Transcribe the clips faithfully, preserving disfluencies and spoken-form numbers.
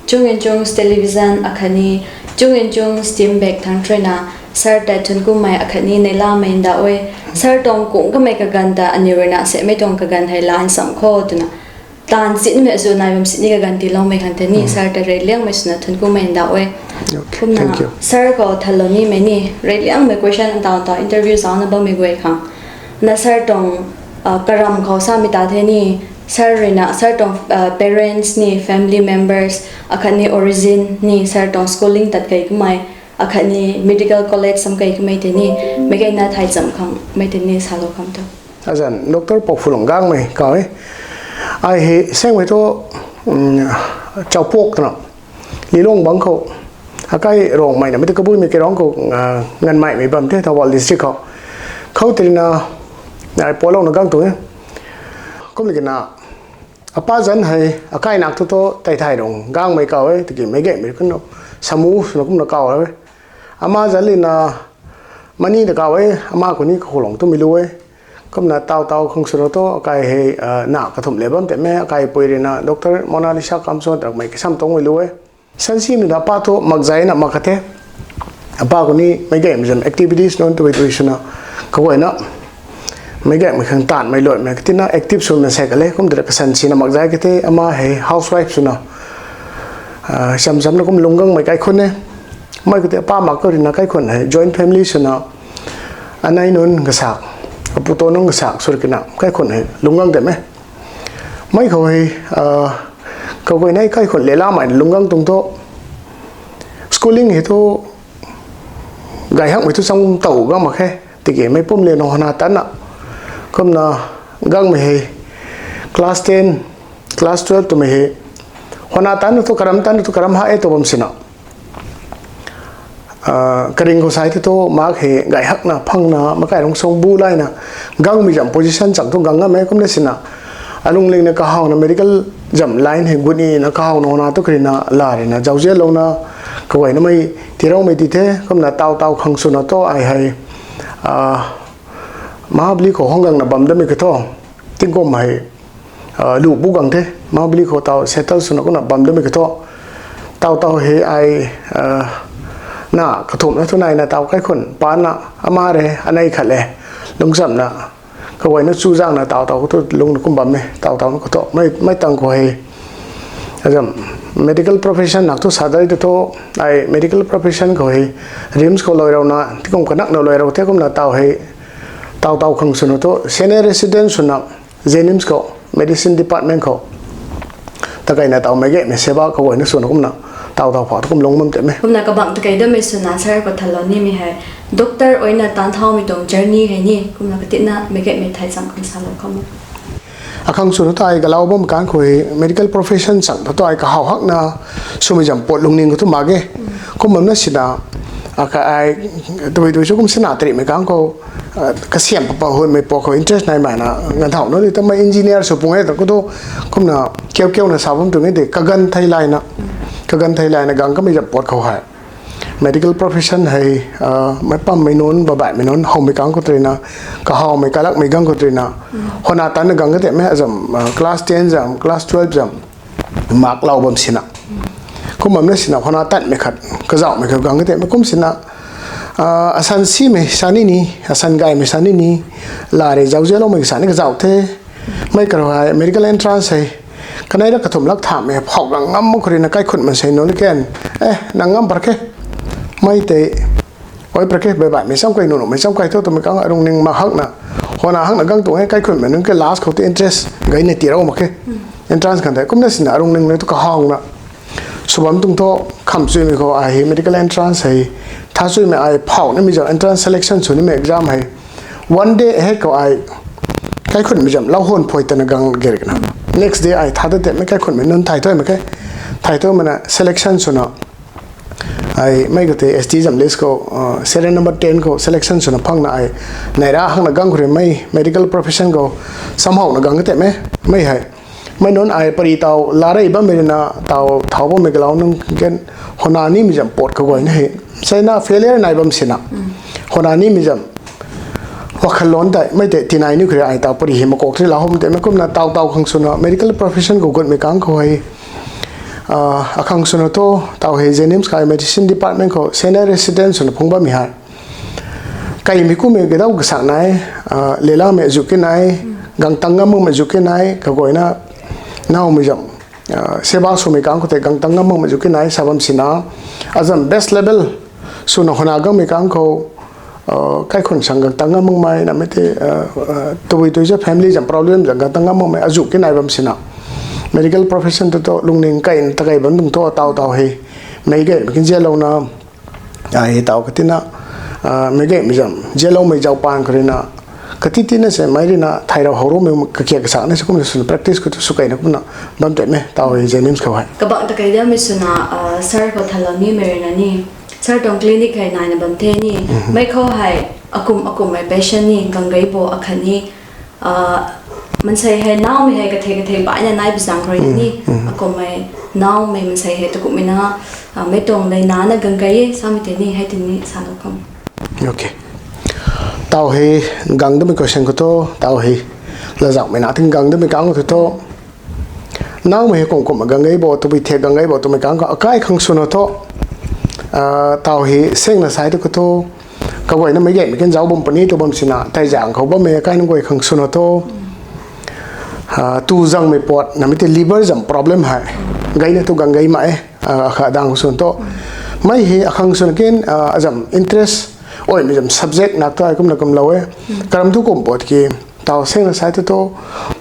Chung and Chungs Television akhatni Chung and Chungs team bak thangc thruina sir ta thuanc kummei akhatni neihlamei ndauh e. Sir tuang kung kamei kaganv ta aniw ruina semei tuang kaganv hei laa nsam kho twna taanv sinmei azu nai bam sini kaganv tiiloumei khang tei ni sir ta reyliangmei swna thuanc kummei ndauh e. Kumna sir khou thalou nimei ni reyliangmei question ntau ntau interview zauna bammei guay khang na sir tuang karam khou samei ta the ni sir ruina sir tuang parents ni family members akhatni origin ni sir tuang schooling tat kei kamei akhatni medical college sam kei kamei tei ni meic gayna thai cham khang mei tei ni salou kham tu. Azan Doctor Pokphulung Gangmei kaw e. Ai hei sengmei thu Chaupuak twna Lilong bangc khou akai Rongmei na mei tu Kabuimei Keirong khou nganmeimei bam the Thoubal district khou. Khou tirina ai pualouna gang tu e. Kumlakina apa zanc hei akai nak thu thu Teithai Rong Gangmei kaw e, tiki meic gaymei kan Samu swna kumna kaw e. Ama zanc lina Mani ta kaw e, ama khou ni Kakhulong twmei lu e. Kumna taw taw khang swna thu akai hei na kathumh le bam tei mei, akaipui ruina Doctor Monalisa Kamson ta mei kasam tuangmei lu e. Sansimei ta apa thu makzaina mak ka the. Apa khou ni meic gaymei zam activities nunc tui tui swna kaguayna meic gaymei khang taanvmei luatmei katina active swna sei ka le, kum tira kasansina makzai ka the. Ama hei housewife swna cham chamna kum lungc gangmei kaikhunc e. Mei khou tei apa mak khou ruina kaikhunc hei joint family swna anei nunc kasak, apu to nunc kasak swrkina kaikhunc hei lungc gang tei mei. Mei khou hei kaguayna kaikhunc lelamei lungc gang tuang thu schooling hei thu gay hakmei thu cham tow gang mak khe, tiki meic pum le na hana tanna kumna gangmei hei class ten, class twelve twmei hei hana tanna thu karam tanna thu karam ha e tu bam sina karing khou sai the thu mak hei gay hakna phangna makai rung song bu laina gangmei zam position chang thu gang ngam e. Kumna sina alunglingna kahawna medical zam line hei gutnina kahawna hana tu karina la ruina zauzianlouna kaguayna mei tiiloumei ti the. Kumna taw taw khang swna thu ai hei Mahabali khou hang gangna bam damei ka thu tingkum hei lu bu gang the. Mahabali khou taw settle swna kumna bam damei ka thu taw taw hei ai na kathumhna thu naina taw kaikhunc pana ama re anei khat le lungchamna kaguayna chuzaengna taw taw khou thu lungna kum bam e. Taw taw na khou thu mei tang khou hei medical profession nak thu sa dai tu thu ai medical profession khou hei RIMS khou lui rouna tingkum kanakna lui rou the. Kumna taw hei taw taw khang swna thu senior resident swna JNIMS khou medicine department khou takaina taw meic gaymei seba kaguayna swna kumna taw taw pha thu kum lungc bam tei mei. Kumna kabang takei damei swna sir khou thalou nimei hei doctor ruina taanv thaumei tuang journey hei ni kumna katina meic gaymei thai cham khang salou kham Akhang swna thu ai kalau bam kan khou hei medical profession chang thu ai kahaw hakna swmei zam pat lungning khou thu mak ge. Kum bamna sina akai tui tui sw kum sina tarimei kang khou kasiam papa huimei pua khou interest naimei na nganthau na di tamei engineer sw pung e ta khou thu kumna kiu kiuna sa bam tuang e de kaganv theilayna kaganv theilayna gang kamei zam pat khou hei medical profession hei meic pammei nunc babaihmei nunc howmei kang khou tarina kahawmei kalakmei gang khou tarina hwna tanna gang katemei azam class ten zam class twelve zam mark lou bam sina kum bamna sina hwna tanmei khat kazauhmei khat gang katemei kum sina asan simei sa nini asan gaymei sa nini laa rei zauzianloumei sa ni kazauh the. Mei karou hei medical entrance hei kanei ra kathumh lak thamhmei phauh gang ngam mak khou ruina kaikhunhmei sei nunc ken e nang ngam par khe mei tei oi par khe baibaihmei cham kai nunmei cham kai thu twmei kang arungning mak hakna hwna hakna gang tuang e. Kaikhunhmei nunc ke last khou tei interest gayna tiirou mak khe entrance khan tei kumna sina arungning nunc thu kahawna sw bam tuang thu khamchuimei khou ai hei medical entrance hei thachuimei ai phauh nimei zam entrance selection sw nimei exam hei one day ahead khou ai kaikhunhmei zam lou hun phui tana gang ger kana next day ai tha ta temei kaikhunhmei nunc thay thuimei khe thay thuimei na selection swna ai mei khou tei ST zam list khou serial number ten khou selection swna phangna ai neira hakna gang khou rui mei medical profession khou samhawna gang katemei mei hei Mei nunc ai pari taw larei bammei rina taw thau bammei galau nunc kan hona nimei zam pot kaguayna hei. China failure nai bam sina. Hona nimei zam. Wakhalon tei, mei tei tinai ni kuri ai taw pari hei makok tri lau hom tei mei kumna taw taw khang swna medical profession khou gutmei kang khou hei. Ah, akhang swna thu, taw hei JNIMS kai medicine department khou senior resident swna phung bammei hei. Kaimei kumei gadau kasak nai, ah, lelamei azu ke nai, gangtang ngam makmei azu ke nai, kaguayna, naumei zam, ah, seba swmei kang khou tei gangtang ngam makmei azu ke nai, sa bam sina, azam best level, swna hona gangmei kang khou, ah, kaikhun sang gangtang ngam makmei, namei tei, ah, ah, tui tui sa family zam problem zam gangtang ngam makmei, azu ke nai bam sina. Medical profession tu tu lungning kai ta kai bam dung tu taw taw hei. Mei gay mei kin zialouna, ai taw katina, ah, mei gay mei zam, zialoumei zau pan karina, kati tina se mei rina, thairau hau roumei kakia kasak na se kumna swna practice khou tu sw kaina kumna bam tei mei, taw hei JNIMS khou hei. Kabang ta kai da mei swna, ah, sir khou thalou nimei rina ni, sir tuang clinic hei naina bam the ni, mei khou hei, akum akummei patient ni, ganggei bo akhat ni, ah, mansei hei naumei hei kathe kathe baina nai bizang rui ni, akummei naumei mansei hei takumhmei na, ah, mei tuang lei nana ganggei e, samei tei ni, hei tei ni, salou kham. Okay. Taw hei gang damei question khou tu, taw hei lazakmei na ting gang damei kang khou tu tu. Naumei hei kum kum ganggei bo, tabui thek ganggei bo, twmei kang khou akai khang swna tu. Ah, taw hei sengna sai tu khou tu. Kaguayna mei gaymei ken zau bam puni tu bam sina, tei zang khou bammei akai nunc guay khang swna tu. Ah, tu zangmei pot, namei tei liver zam problem hei. Gayna tu ganggei ma e, ah, kha dang khou swna tu. Mei hei akhang swna ken, ah, azam interest, oimei zam subject nak tu ai kumna kumlou e. Karam tu kum pot ki, taw sengna sai tu tu,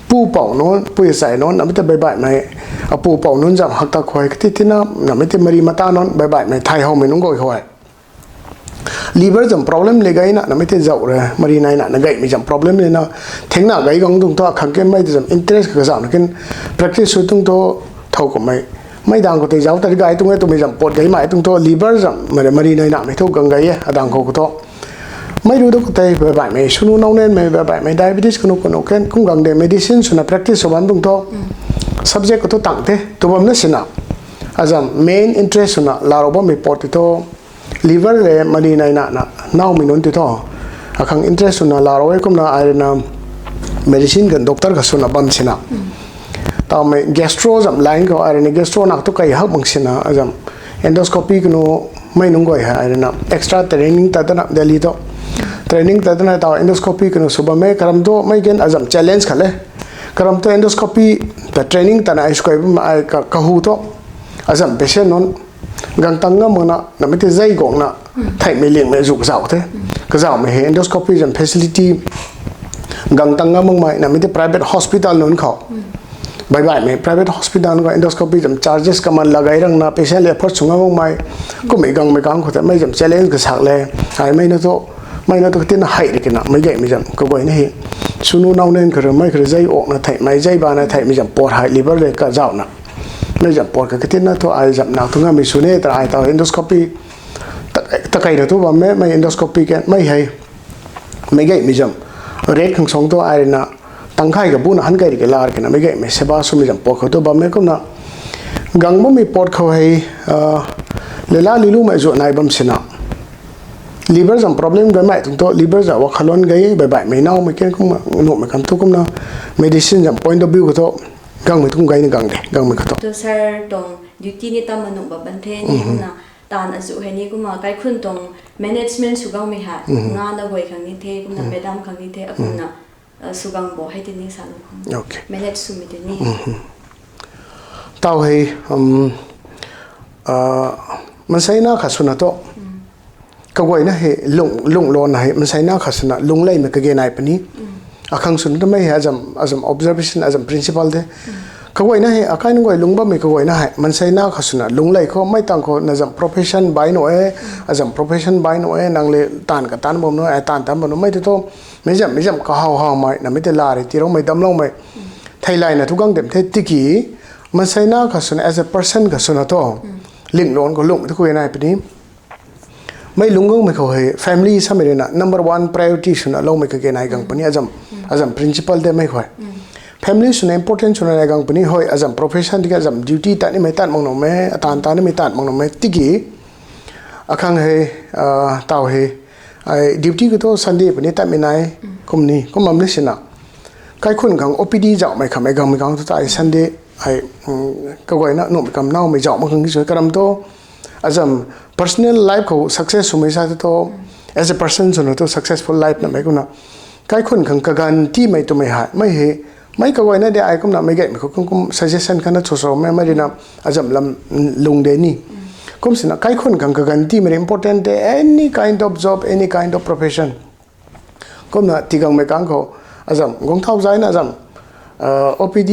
pu pou nunc, pu chai nunc, namei tei baibaihmei, apu pou nunc zam hak ta khuay kati tina, namei tei mari mata nunc, baibaihmei thai howmei nunc guay khuay. Liver zam problem le gayna, namei tei zau re, mari naina, na gaymei zam problem lena, thengna gay gang dung tu, akhang ken mei tei zam interest kazauhna ken practice sw tung tu, thau kummei. Mei dang khou tei zau ta gay tung e, twmei zam pot gaymei tung tu, liver zam, mari, mari nainamei thu gang gay e, adang khou khou tu. Mei ru tu khou tei baibaihmei, sunu naunenmei, baibaihmei, diabetes kanu kanu ken, kum gang de, medicine swna practice sw bam dung tu. Subject khou tu tang the, tu bam na sina. Azam main interest swna, larou bammei pot ti tu. Liver le mari naina na, naumei nunc ti tu. Akhang interest swna, larou e kumna, ai rina medicine kan doctor kha swna bam sina. Tawmei gastro zam line khou ai rina gastro nak tu kai hak bang sina, azam endoscopy kanu mei nunc guay hei ai rina extra training ta tana Delhi tu. Training ta tana taw endoscopy kanu sw bam e, karam tu mei ken azam challenge khat le. Karam tu endoscopy ta training tana ai sw kai bam ai ka, kahu tu. Azam patient nunc gangtang ngam makna, namei tei zei guangna, theihmei lingmei zu kazauh the. Kazauhmei hei endoscopy zam facility, gangtang ngam makmei, namei tei private hospital nunc khou. Baibaihmei private hospital khou endoscopy zam charges kaman lagai rangna, patient le afford sw ngam makmei, kummei gangmei kang khou tei mei zam challenge kasak le, ai mei na tu, mei na tu katina hei ri kina, mei gaymei zam, kaguayna hei. Sunu naunen kha rui mei kha rui zei okna theihmei, zei bana theihmei zam pot hei liver le kazauhna. Mei zam pot ka katina tu ai zam nak tu ngammei sw ne, ta ai taw endoscopy, ta, ta kai na tu bam e, mei endoscopy ken, mei hei. Mei gaymei zam, rate khang song tu ai rina, tangkhai kabuna han kai ri ke lar kina, mei gaymei seba swmei zam pot khou tu bam e kumna. Gang bammei pot khou hei, ah, lela lilumei zu nai bam sina. Liver zam problem gaymei tung tu, liver zam wakhalon gay, baibaihmei naumei ken kumna, nuhmei kan tu kumna, medicine zam point of view khou tu, gangmei tu kum gayna gang de, gangmei khou tu. Tu sir tuang duty ni tam manung ba ban the ni kumna, taanv azu hei ni kumna, kaikhun tuang management sw gangmei hei, nga na guay khang ni the, kumna madam khang ni the, akumna, ah, sw gang bo hei tei ni salou khang. Okay. Manage swmei tei ni. Taw hei, um, ah, mansei na kha swna tu. Kaguayna hei lung, lunglouna hei mansei na kha swna lungleimei kage nai puni. Akhang swna tu mei hei azam, azam observation, azam principle de. Kaguayna hei akai nunc guay lung bammei kaguayna hei mansei na kha swna lunglei khou mei tang khou na zam profession bai nu e, azam profession bai nu e, nang le taanv ka taanv bam nu, ai taanv taanv bam nu, mei tu tu, mei zam, mei zam kahaw hawmei, namei tei la rei tiroumei, damloumei. Theilayna tu gang dem the tiki, mansei na kha swna as a person kha swna tu. Linglon khou lungmei tu kaguayna hei puni. Mei lungc gangmei khou hei family samei rui na number one priority swna loumei kage nai gang puni azam, azam principle de mei khou hei. family swna important swna nai gang puni hoi azam profession tiki azam duty tat nimei tat mak nuh me, atan tat nimei tat mak nuh me tiki akhang hei, taw hei, ai duty khou thu Sunday puni tatmei nai, kum ni kum bam ni sina kaikhun khang O P D zauhmei khamei gangmei gang thu ta ai Sunday ai kaguayna nuhmei kam nowmei zauh mak khang ki sw karam thu azam personal life khou success swmei sa thu as a person swna thu successful life namei kumna kaikhun khang kaganv tiimei twmei hei mei hei mei kaguayna de ai kumna meic gaymei khou kum kum suggestion khatna chu swmei mei rina azam lam lung de ni. Kum sina kaikhun khang kaganv tiimei important de any kind of job, any kind of profession. Kumna tigangmei kang khou azam guang thau zayna azam O P D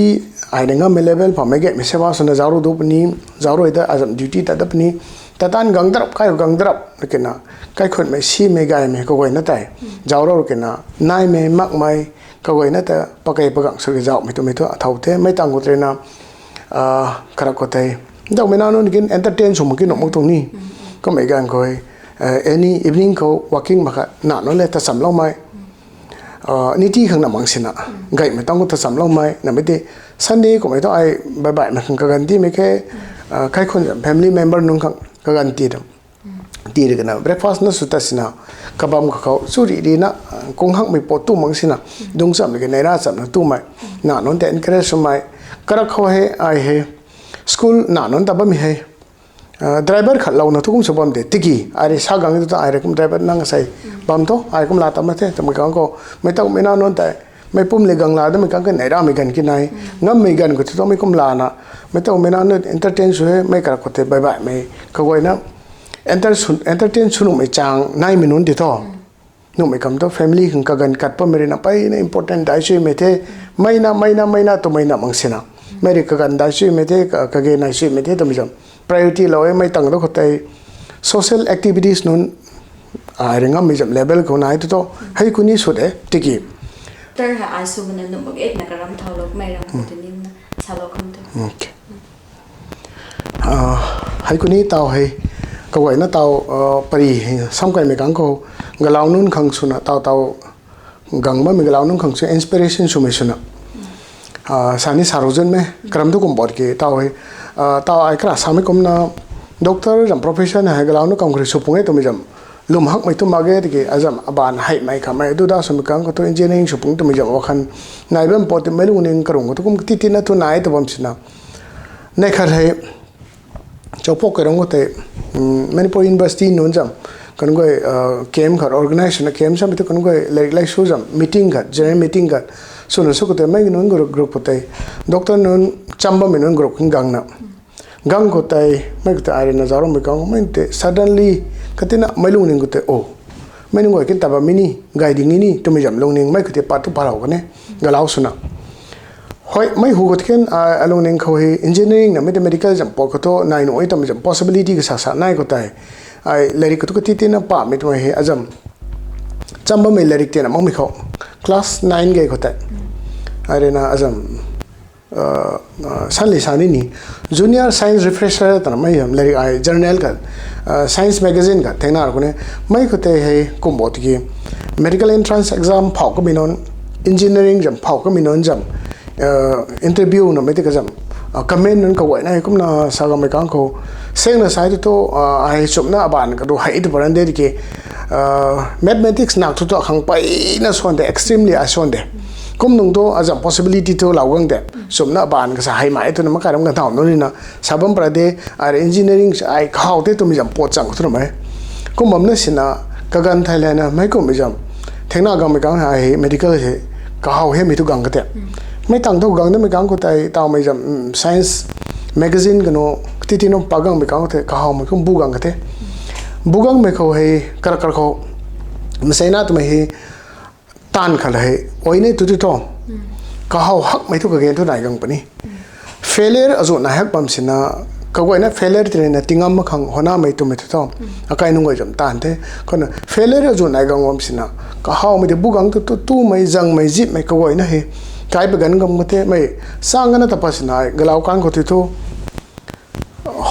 ai na ngammei level pha meic gaymei seva swna zauc ru du puni, zauc rui ta azam duty tat da puni, tatan gang darap kai gang darap kina kaikhunmei simei gaymei kaguayna tei zauc ru kina naimei makmei kaguayna ta pakei pagang sw zauhmei twmei thu athau the mei tang khou trena karak khou tei dawmei na nunc kin entertain sw mak ki nuh mak tuang ni. Kummei ganv khou any evening khou walking mak kha na nunc le ta chamloumei niti khang na mang sina gaymei tang khou ta chamloumei namei ti Sunday kummei thu ai bai baihmei khang kaganv tiimei khe kaikhun family member nunc khang kaganv ti dam ti ri kana breakfast na sw ta sina kabam kakhou chu ri rina kung hakmei pot tu mang sina dungcham le neira chamna tumei na nunc ta encourage swmei karak khou hei ai hei school na nunc ta bammei hei driver khat louna thu kum sw bam de tiki ai rui sa gang tu ta ai rui kum driver nang sei bam thu ai kum la ta ma the twmei kang khou mei tawmei na nunc tei mei pum le gang la damei kang ka neira mei ganv ki nai ngammei ganv khou thu mei kum lana mei tawmei na nunc entertain sw he mei karak khou tei bai baihmei kaguayna entertain sw nuhmei chang naimei nunc ti thu nuhmei kam thu family khang kaganv kat pammei rui na peyna important dai suimei the. Meina meina meina twmei na mang sina mei rui kaganv dai suimei the, kage nai suimei the twmei zam priority lou e mei tang tu khou tei social activities nunc ai rui ngammei zam level khou nai tu thu hei kuni sw de tiki Doctor hei ai sw mana nuh mak e twna karam thaulou mei ram khou tei ni na salou khang tu. Hei kuni taw hei kaguayna taw pari hei samkaimei kang khou galau nunc khang swna taw taw gang bammei galau nunc khang sw inspiration swmei swna sa ni sa rou zunmei karam tu kum bot ki taw hei taw ai kara samei kumna doctor zam profession hei galau nunc kam khou rui sw pung e twmei zam lwm hakmei tu mak ge tiki azam abaanv heimei khamei du da swmei kang khou tu engineering sw pung twmei zam wakhan nai bam pot timei lungning karung khou tu kum kati tina tu nai tu bam sina nei khat hei Chowpok kairung khou tei Manipur University nunc zam kan guay camp khat organize swna camp samei tu kan guay lairik laisu zam meeting khat general meeting khat swna sw khou tei mei nunc group group khou tei doctor nunc cham bammei nunc group khang gangna gang khou tei mei khou tei ai rui na zauc ramei kang mei tei suddenly katina mei lungning khou tei o mei nunc guay kin ta bammei ni gay ding ni twmei zam lungning mei khou tei pat tu palou kan e galau swna hoi mei hu khou tei ken alungning khou hei engineering namei tei medical zam pot khou thu nai nuh e twmei zam possibility kasa sa nai khou tei ai lairik khou tu kati tina pamei twmei hei azam cham bammei lairik tina makmei khou class nine gay khou tei ai rui na azam sanli sa ni ni junior science refresher twna mei zam lairik ai journal khat science magazine khat thengna ra khou ne mei khou tei hei kum bot tiki medical entrance exam phau kamei nunc engineering zam phau kamei nunc zam interview namei tei kazam comment nunc kaguayna hei kumna sa gammei kang khou sengna sai tu thu ai chumna abaanv kadu hei tu paran de tiki mathematics nak thu thu akhang peyna swan de extremely ai swan de kum nung thu azam possibility thu lau gang de chumna abaanv kasa heimei twna makai ram kan thau nunc rina sa bam para de ai engineering ai kahaw tei twmei zam pot chang thu ramei kum bamna sina kaganv thei lana mei kummei zam thengna gangmei kang hei medical hei kahaw hemei thu gang kate mei tang thu gang damei kang khou tei tawmei zam science magazine kanu titi nunc pa gangmei kang khou tei kahawmei kum bu gang kate bu gangmei khou hei karak karak khou maseina twmei hei taanv khat hei ai ni tu ti thu kahaw hakmei thu kagen thu nai gang puni failure azu nai hak bam sina kaguayna failure tina tingam mak khang honamei twmei thu thu akai nunc guay zam taanv the khana failure azu nai gang bam sina kahawmei tei bu gang tu tu tumei zangmei zipmei kaguayna hei kai pa ganv gam kate mei chang gana ta pa sina galau kang khou ti thu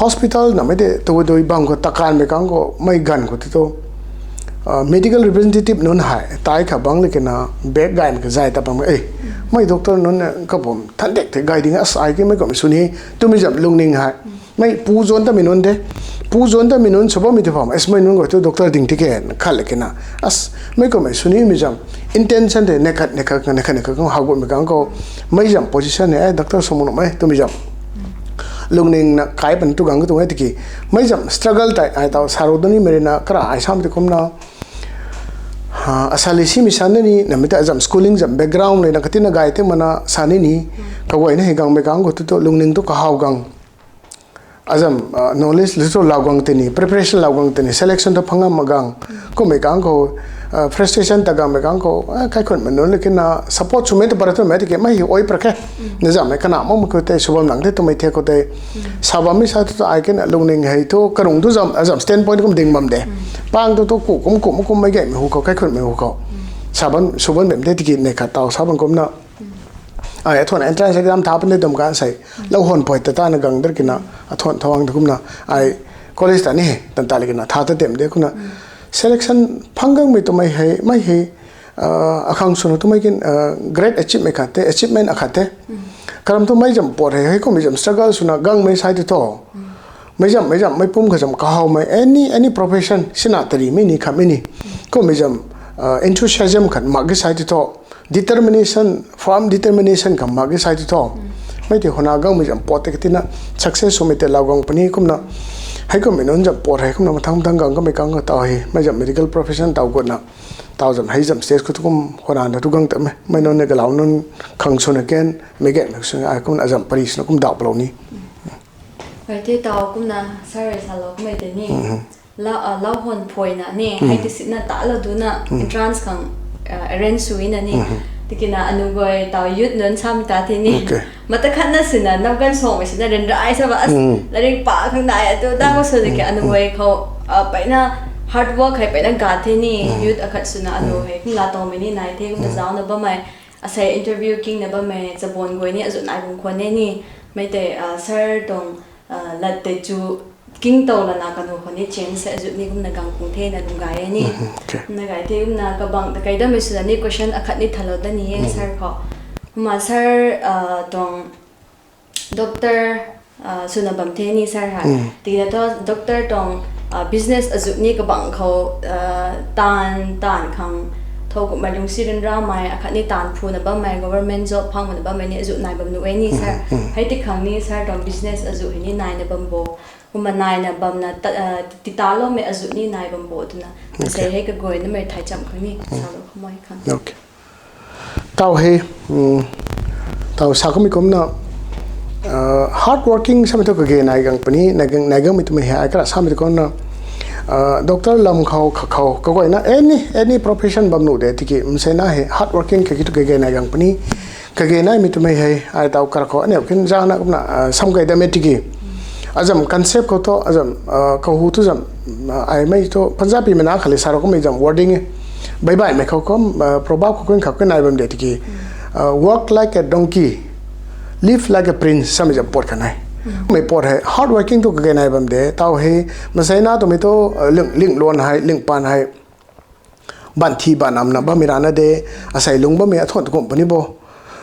hospital namei tei tu dui bang khou takanmei kang khou mei ganv khou ti thu medical representative nunc hei tai kha bang le kena bag gaymei kazay ta bam e Mei doctor nunc kabum than dek the gay ding as ai ke mei kummei sw ni twmei zam lungning hei. Mei pu zuan tamei nunc de. Pu zuan tamei nunc sw bammei ti pham as mei nunc guay thu doctor ding ti ke khat le kina. As mei kummei sw nimei zam intention de ne khat ne khat ne khat ne khat kang how gummei kang khou. Mei zam position e doctor sw mak nuh mei twmei zam lungning na kai pan tu gang tu ngai tiki. Mei zam struggle tai ai tau saru dani mei rina kara ai sam ti kumna. Asali simei san ni namei ta zam schooling zam background le na katina gay te mana sa ni ni. Kaguayna hei gang mei gang khou tu tu lungning tu kahaw gang. Azam knowledge le tu lau gang tini, preparation lau gang tini, selection tu phangam ma gang. Kummei gang khou frustration ta gang mei gang khou kaikhun mei nunc le kina support swmei tu para tu mei tiki mei hi oi para khe. Na zam mei kana mak ma khou tei sw bam nang the twmei the khou tei. Sa bammei sa tu ai kena lungning hei tu karung tu zam azam standpoint kum ding bam de. Pang tu tu ku kum kum kum mei gaymei hu khou kaikhun mei hu khou. Sa bam sw bam bem de tiki nei khat tau sa bam kumna. Ai athuan entrance exam tha pan de dam kan sei. Lau hon poi ta ta na gang der kina athuan thawang tu kumna. Ai college ta ni he tan ta le kina tha ta dem de kumna. Selection phang gang mei twmei hei mei hei akhang swna twmei kin great achievement khat te, achievement akhat te. Karam tu mei zam pot hei hei kummei zam struggle swna gang mei sai tu tho. Mei zam mei zam mei pum kha zam kahawmei any any profession sina tari mei ni khat mei ni. Kummei zam enthusiasm khat mak ki sai tu tho. Determination, firm determination kha mak ki sai tu tho. Mei ti hona gang mei zam pot te katina success swmei te lau gang puni kumna. Hei kummei nunc zam pot hei kumna mathang mathang gang kamei kang ka tau hei mei zam medical profession tau gutna. Tau zam hei zam stage khou tu kum hona na tu gang ta mei mei nunc ne galau nunc khang swna ken mei gen mei swna ai kumna azam pari swna kum dau palou ni. Hei te tau kumna sir salou kummei te ni. Lau hon phoina ni hei ti sina talou duna entrance khang arrange swina ni. Tikina anu guay tau youth nunc sam ta the ni. Mata khatna sina nam gan songmei sina ryanra ai sa ba as laring pa khang nai atu ta khou sw ki anu guay khou peina hard work hei peina ga the ni. Youth akhat swna anu hei kum la tongmei ni nai the kumna zauna bammei. Asei interview kingna bammei chabon guay ni azu nai bam khwan e ni. Mei tei sir tuang lat tei chu king tow lana kanu khou ni change se azu ni kumna gang kung thena lung gay e ni. Na gay the kumna kabang ta kai dammei swna ni question akhat ni thalou da ni e sir khou. Kumna sir tuang doctor swna bam the ni sir hei. Tina thu doctor tuang business azu ni kabang khou taanv taanv khang thow kumhmei lungcsi ryanramei akhat ni taanv phuna bammei government job phang mana bammei ni azu nai bam nuh e ni sir. Hei ti khang ni sir tuang business azu hei ni naina bam bo. Kumna naina bamna titaloumei azu ni nai bam bo twna asei hei kaguay namei thai cham khang ni salou khamei khang. Tau hei tau sa kamei kumna hard working samei thu kage nai gang puni nai gangmei twmei hei ai kara samei tu kumna doctor lam khou kha khou kaguayna any any profession bam nuh de tiki mseina hei hard working kaki tu kage nai gang puni. Kage naimei twmei hei ai tau kara khou aniu kin zana kumna sam kai dammei tiki azam concept khou thu azam kahu thu zam ai mei thu Punjabi mei na khali sarou kummei zam wording e. Baibaihmei khou kum proverb khou kun khou kun nai bam de tiki work like a donkey, live like a prince samei zam pot kha nai. Mei pot hei hard working tu kage nai bam de tau hei mseina twmei thu lingluan hei lingpan hei banthi banamna bammei rana de asei lung bammei athuan tu kum puni bo.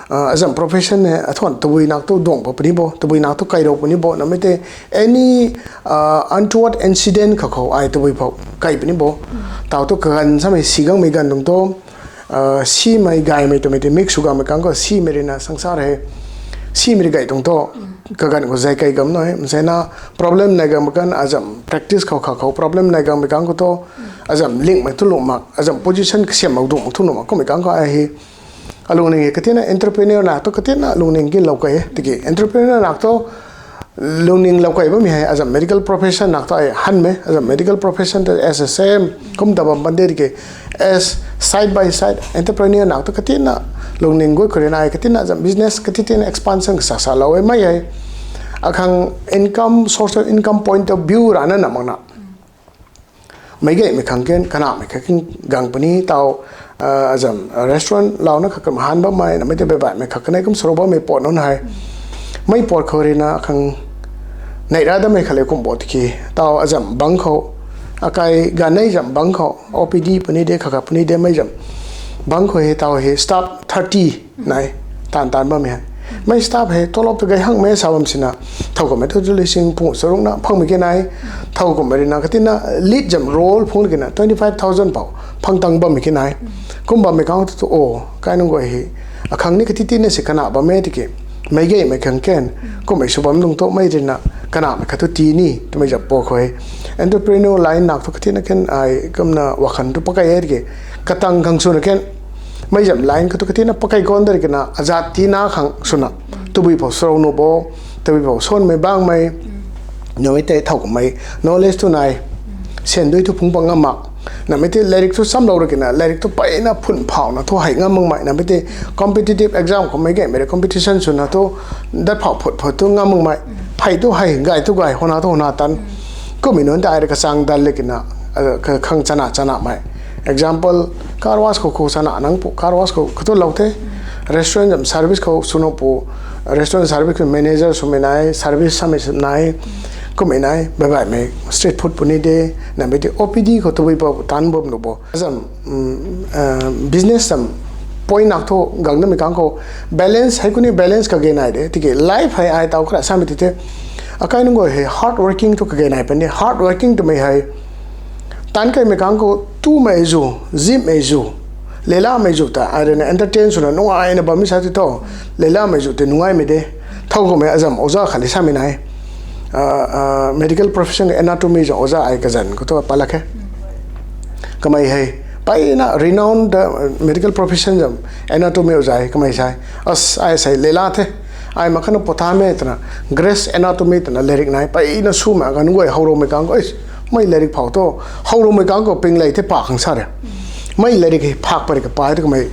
Azam profession hei athuan tabui nak tu duang pa puni bo tabui nak tu kairou puni bo namei tei any untoward incident kha khou ai tabui phou kai puni bo. Tau tu kaganv samei si gangmei ganv tuang tu simei gaymei twmei tei mix sw gangmei kang khou simei rina sangsar hei simei ri gay tuang tu kaganv khou zay kai gam nai mseina problem nai gangmei kan azam practice khou kha khou problem nai gangmei kang khou tu azam lingmei thu lung mak azam position kasiam mak duang mak thu lung mak kummei kang khou ai hei alungning katina entrepreneur nak tu katina lungning ginlou kai e tiki entrepreneur nak tu lungning lou kai bammei hei azam medical profession nak tu ai hanmei azam medical profession tu as a same kum ta bam bam de tiki as side by side entrepreneur nak tu katina lungning guay khou rina ai katina azam business katitina expansion kasaksa lou e mei hei akhang income source of income point of view rana na makna meic gaymei khang ken kanamei kha king gang puni tau azam restaurant louna kha kam han bammei namei tei baibaihmei kha kanei kum sarou bammei pot nunc hei mei pot khou rina khang neih ra damei kha le kum bo tiki tau azam bang khou akai ganei zam bang khou O P D puni de kha kha puni de mei zam bang khou hei tau hei staff thirty nai Tan tan bam hei. Mei staff hei tolop tu gay hang mei sa bam sina. Thau kummei tu lising pu sarung na phang mei ke nai. Thau kummei rina katina lead zam role phung kina twenty five thousand pau phang tang bam mei ke nai. Kum bam mei kang tu tu o kai nung goi hei. Akhang ni kati tina si kana bam mei tiki. Mei gay mei khang ken. Kummei su bam nung to mei rina kana mei katu ti ni tu mei zam po khoi. Entrepreneur line nak tu katina ken ai kumna wakhan tu pakai e tiki. Katang khang su na ken. Mei zam line katu katina pakai kon dari kina azat tina khang suna. Tubui pau srou nu bo, tubui pau son mei bang mei, no mei tei thau kummei, knowledge tu nai, sen dui tu phung pang ngam mak. Na mei tei lairik tu sam lou ra kina, lairik tu paina phun phau na tu hai ngam mang mei. Na mei tei competitive exam kummei gay mei competition suna tu, dat phau phut phut tu ngam mang mei. Hai tu hai, gay tu gay, hona tu hona tan. Kummei nunc ta ai ra kachang dal le kina, ah, ka khang chana chana mei. Example, car wash khou khou chana nang pu, car wash khou khou tu lou the. Restaurant zam service khou suna pu, restaurant service khou manager sumei nai, service samei sum nai, kummei nai, bai bai mei street food puni de, na mei tei O P D khou tu bui pa tan bom nu bo. Zam, mm, ah, business zam point nak tu gang na mei kang khou balance hei kuni balance ka ge nai de, tiki life hei ai tau kra samei tei te. Akai nung goi hei hard working tu ka ge nai pan de, hard working tu mei hei. Tan kai mei kang khou tu mei zu, zip mei zu, lela mei zu ta, ai rena entertain suna nungai na bam mi sa ti to, lela mei zu te nungai mei de, thau kummei azam oza khali samei nai, ah, ah, medical profession anatomy zam oza ai kazan khou tu palak he. Kamei hei, paina renowned, uh, medical profession zam anatomy oza ai kamei sai, as ai sai lela the, ai makhana potha mei tana, Grace Anatomy tana lairik nai, paina su ma gan goi hau rou mei kang khou, mei lairik phau to, hau rou mei kang khou ping lei the pa khang sa re. Mei lairik hei phak pari ka pai tu kamei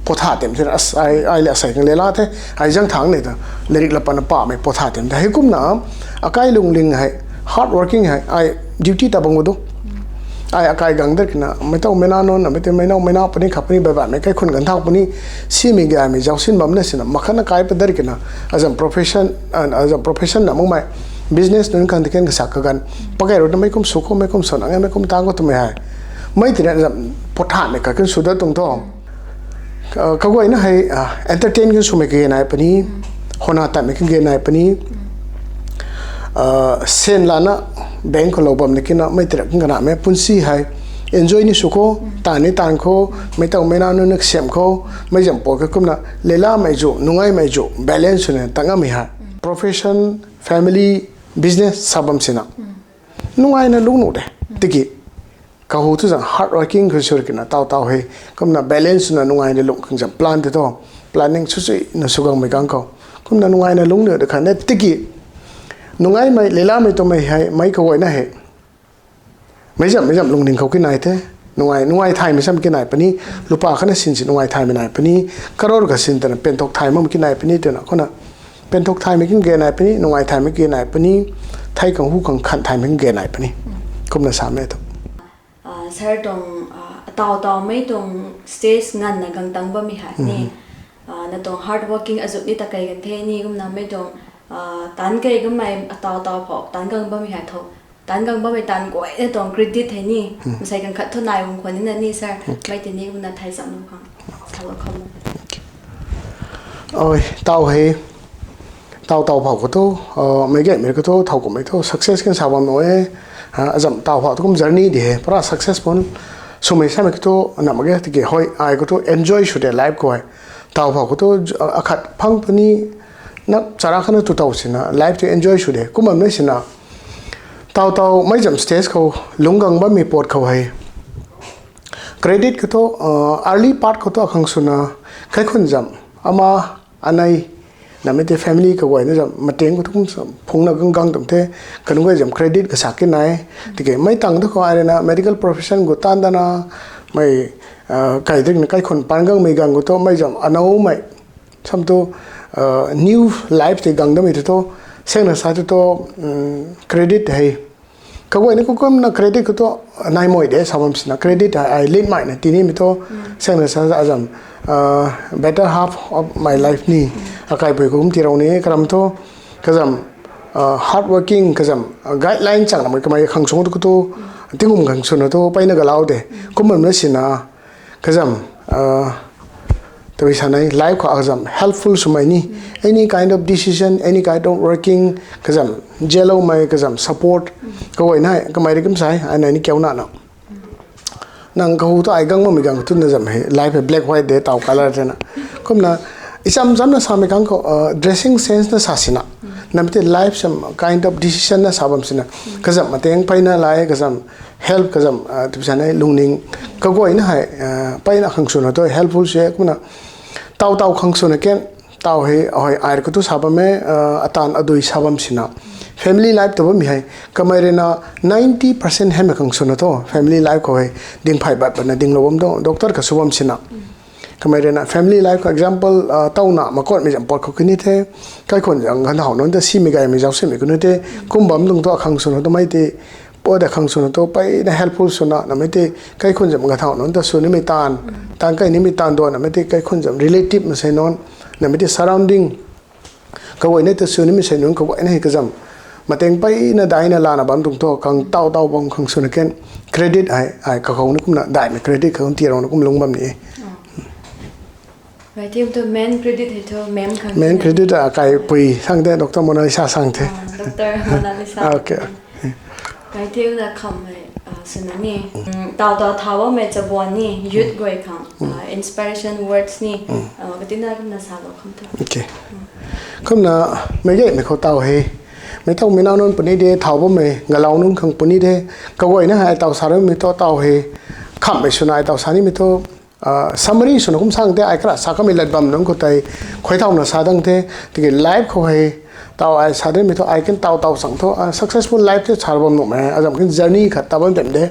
potha tem the, as ai, ai le asai kang lela the, ai zang thang ne ta, lairik la pana pa mei potha tem the. Hei kumna, akai lungling hei, hard working hei, ai duty ta bang du. Ai akai gang der kina, mei tau mei na nunc na, mei tei mei nau, mei na puni kha puni bai bai mei kai khun gan thau puni, si mei gay mei zau sin bam na sina, makhana kai pa der kina, azam profession, ah, azam profession na mung mei, business nunc khang tiken kasak kagan, pakai rou na mei kum su khou, mei kum su na, mei kum ta khou tu mei hei. Mei tei na azam potha mei ka ken su da tung to. Ah, kaguayna hei, ah, entertain kan swmei kage nai puni, hona tatmei kage nai puni, ah, sen lana bank khou lou bam na kina mei tei rak kan kana mei punsi hei enjoy ni sw khou, tan ni tan khou, mei tau mei na nunc nak siam khou, mei zam po khe kumna, lela mei zu, nungai mei zu, balance swna tang amei hei. Profession, family, business sa bam sina. Nungaina lung nu de, tiki. Kahu tu zang hard working khou sur kina tau tau hei. Kumna balance na nungaina lung khang zam plan te to. Planning sw sui na sw gang mei kang khou. Kumna nungaina lung nu de khan de tiki. Nungai mei, lela mei tu mei hei, mei kaguayna hei. Mei zam, mei zam lungning khou ki nai the. Nungai, nungai thay mei sam ki nai puni. Lupa khana sin si nungai thay mei nai puni. Karor ka sin tana penthok thay mei ki nai puni tuna. Khona penthok thay mei ki ge nai puni. Nungai thay mei ki nai puni. Thei kang hu kang khan thay mei ki ge nai puni. Kumna sa mei tu. Ah, sir tuang, ah, atau tau mei tuang stage nganvna gang tang bammei hei ni. Ah, na tuang hard working azuk ni ta kei kan the ni kumna mei tuang, ah, tan kei kummei atau tau phou tan gang bammei hei tho. Tan gang bammei tan guay na tuang credit hei ni. Masei kan khat thu nai bam khwan ni na ni sir. Mei tei ni kumna thai zam nu khang. Sa lo kham. Oi, tau hei. Tau tau phou khou tu, ah, mei gay mei khou tu, thau kummei tu, success kan sa bam nu e. Ha, azam tau phou tu kum journey di hei, pura successful. Swmei samei khou tu, na mak ge, tiki hoi, ai khou tu, enjoy sw de life khou hei. Tau phou khou tu, ah, akhat phang puni, na chara khana tu tau sina, life tu enjoy sw de. Kumna mei sina, tau tau mei zam stage khou, lungc gang bammei pot khou hei. Credit khou tu, ah, early part khou tu akhang swna, kai khun zam, ama, anei, na mei tei family kaguayna zam, mateng khou tu kum sa, phungna gang gang tam the, kanunc guay zam credit kasak ki nai, tiki mei tang tu khou ai rui na medical profession khou tan dana, mei, ah, kai drik na kai khun pan gang mei gang khou tu, mei zam, anou mei, sam tu, ah, new life tei gang damei tu tu, seng na sa tu tu, mm, credit hei, kaguayna khou kumna credit khou tu, nai mei de, sa bam sina credit hei, ai lit mei na tini mei tu, seng na sa azam, ah, better half of my life ni, akaipui khou kum tirou ni, karam tu, kazam, ah, hard working, kazam, ah, guideline chang na mei kamei khang sung tu khou tu, tingkum khang swna tu, peyna galau de, kumna mei sina, kazam, ah, Tabui sanei life khou azam helpful swmei ni. Any kind of decision, any kind of working, kazam jeloumei, kazam support. Kaguayna hei kamei rui kum sa e, ai nai ni kiu na na. Nang kahu tu ai gang makmei gang tu na zam hei, life hei black white de taw color te na. Kumna, icham cham na samei kang khou, uh, dressing sense na sa sina. Namei tei life sam kind of decision na sa bam sina. Kazam mateng peyna lai, kazam help, kazam, uh, tabui sanei lungning. Kaguayna hei, uh, peyna khang swna tu helpful sw e, kumna. Taw taw khang swna ken, taw hei, hoi, ai rui khou tu sa bam e, uh, atan adui sa bam sina. Family life tu bammei hei, kamei rui na ninety percent hei mei khang swna tu, family life khou hei, ding phey bat bat na ding lou bam tu, doctor ka sw bam sina. Kamei rui na family life khou example, uh, taw na makot mei zam pot khou kini the, kaikhun zam ganv hau nunc ta simei gaymei zauc simei kunu the, kum bam tuang tu akhang swna tu mei tei, po de khang swna tu peyna helpful swna, namei tei kaikhun zam ganv hau nunc ta sw nimei tan, tan kai nimei tan do, namei tei kaikhun zam relative masei nunc, namei tei surrounding, kaguayna ta sw nimei sei nunc, kaguayna hei kazam. Mateng peyna daina lana bam tuang tu, khang taw taw bam khang swna ken, credit hei, ai kakhou na kumna, daimei credit khang ti rau na kum lung bam ni. Gai thiu tu main credit hei thu, ma'am khang Main credit a kai pui sang de, Doctor Monalisa sang the. Ah, Doctor Monalisa. Ah, okay. Gai thiu na kham hei, ah, swna ni. Mm, taw taw thau bammei chabuan ni, youth guay khang, ah, inspiration words ni, ah, katina kumna sa lou kham tu. Okay. Kumna, mei gaymei khou taw hei. Mei taw mei nau nunc puni de, thau bammei, galau nunc khang puni de. Kaguayna hei taw sa rammei tu taw hei. Khammei swna ai taw sa nimei tu, ah, summary swna kum sang the, ai kara sa kamei lat bam nunc khou tei, khuay thauna sa dang the, tiki life khou hei, taw ai sa de mei thu, ai ken taw taw sang thu, ah, successful life the sa bam nuhmei, azam ken journey khat ta bam tem de.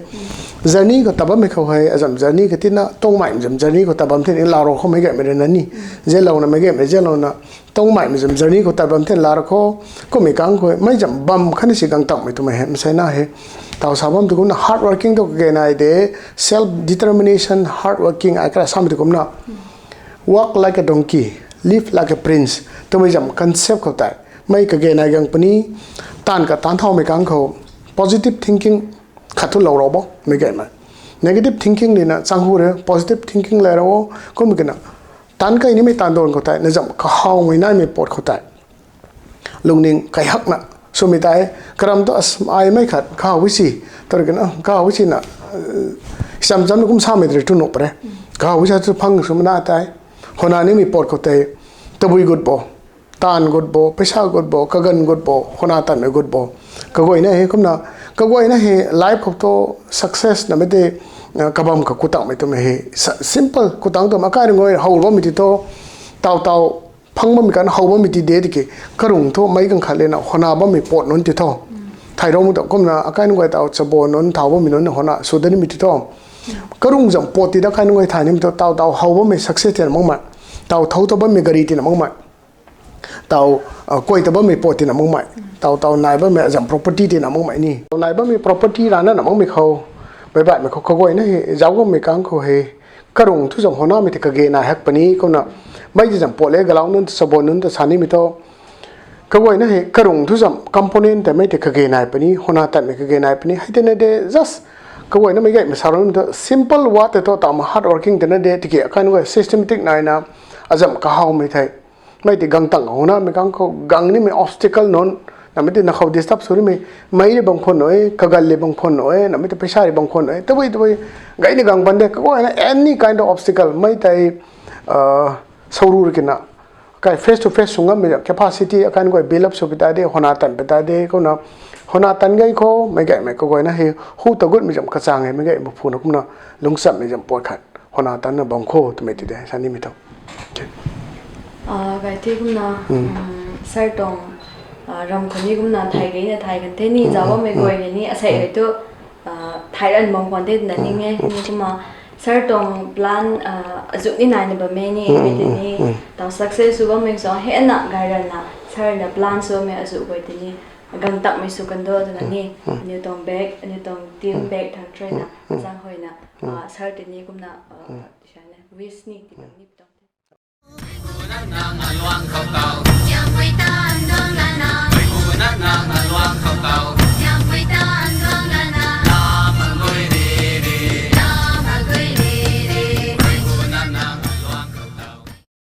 Journey khou ta bammei khou hei, azam journey katina, tongmei zam journey khou ta bam the, ni lau rou khou mei gaymei rui na ni. Zelouna mei gaymei, zelouna, tongmei zam journey khou ta bam the, lau rou khou, kummei kang khou, mei zam bam khatni si gang tangmei twmei hei, msei na hei. Taw sa bam tu kumna hard working tu kage nai de, self determination, hard working, ai kara samei tu kumna. Walk like a donkey, live like a prince. Twmei zam concept khou tei. Mei kage nai gang puni, tan ka tan thaumei kang khou. Positive thinking, khat thu lou rou bo, mei gaymei. Negative thinking ni na chang hu re, positive thinking le rou, kum kina. Tan kai nimei tan don khou tei, na zam kahawmei naimei pot khou tei. Lungning kai hakna, swmei tei, karam tu as ai mei khat, kahaw wi si, tor kina, kahaw wi si na, eh, cham cham na kum samei tei tu nuh pare. Kahaw wi sa tu phang swmei na tei, hona nimei pot khou tei, tabui gut bo, tan gut bo, paisa gut bo, kaganv gut bo, hona tanmei gut bo. Kaguayna hei kumna, kaguayna hei life khou tu success namei tei, ah, kabam ka kutangmei twmei hei, sa-, simple kutang twmei akai rui ngoi how bammei ti thu, taw taw, phang bammei kan how bammei ti de tiki, karung thu meic kang khat lena hona bammei pot nunc ti thu. Thay rou mu ta kumna, akai nunc guay taw chabo nunc, thau bammei nunc hona sw da nimei ti thu. Karung zam pot ti da akai nunc guay thay nimei thu, taw taw how bammei success tina makmei. Taw thou ta bammei gari tina makmei. Taw, ah, kuay ta bammei pot tina makmei. Taw taw nai bammei azam property tina makmei ni. Taw nai bammei property rana na makmei khou. Baibaihmei khou kaguayna hei, zauc bammei kang khou hei. Karung thu zam honamei tei kage nai hak puni kumna. Mei ti zam pot le galau nunc ta, chabo nunc ta sa nimei thu. Kaguayna hei, karung thu zam component tei mei tei kage nai puni, hona tanmei kage nai puni. Hei tei na de just kaguayna mei gaymei sa rammei thu simple word tei thu tama hard working tei na de, tiki akai nunc guay systematic naina, azam kahawmei thei. Mei tei gang tang hona, mei kang khou gang nimei obstacle nunc, namei tei na khou disturb sw nimei, mei rui bang khwan nui, kaganv rui bang khwan nui, namei tei paisa rui bang khwan nui, tabui tabui, gayna gang pan de, kaguayna any kind of obstacle, mei tei, ah, souru rui kina, kai face to face sw ngammei zam capacity, akai nunc guay build up sw pi ta de, hona tan pi ta de, kumna, hona tan gay khou, mei gaymei kaguayna hei, hu ta gutmei zam kachang e, mei gaymei phuna kumna, lungchammei zam pot khat. Hona tanna bam khou twmei ti de, sa nimei thu. Ah, gai thi kumna, um, sir tuang, ah, ram khou ni kumna thay gayna thay kan the ni, zauc bammei guay ni, asei hei tu, ah, thay ran bam khwan the twna ning e, ni kumna, sir tuang plan, ah, azuh ni naina bam e ni, mei tei ni, taw success sw bammei sw hena gay ranna, sir na plan sw bammei azuh guay tei ni, gang takmei sw kan do twna ni, aniw tuang bag, aniw tuang team bag thang threina, zang huayna, ah, sir tei ni kumna, ah, wish ni ti kan ni tuang the.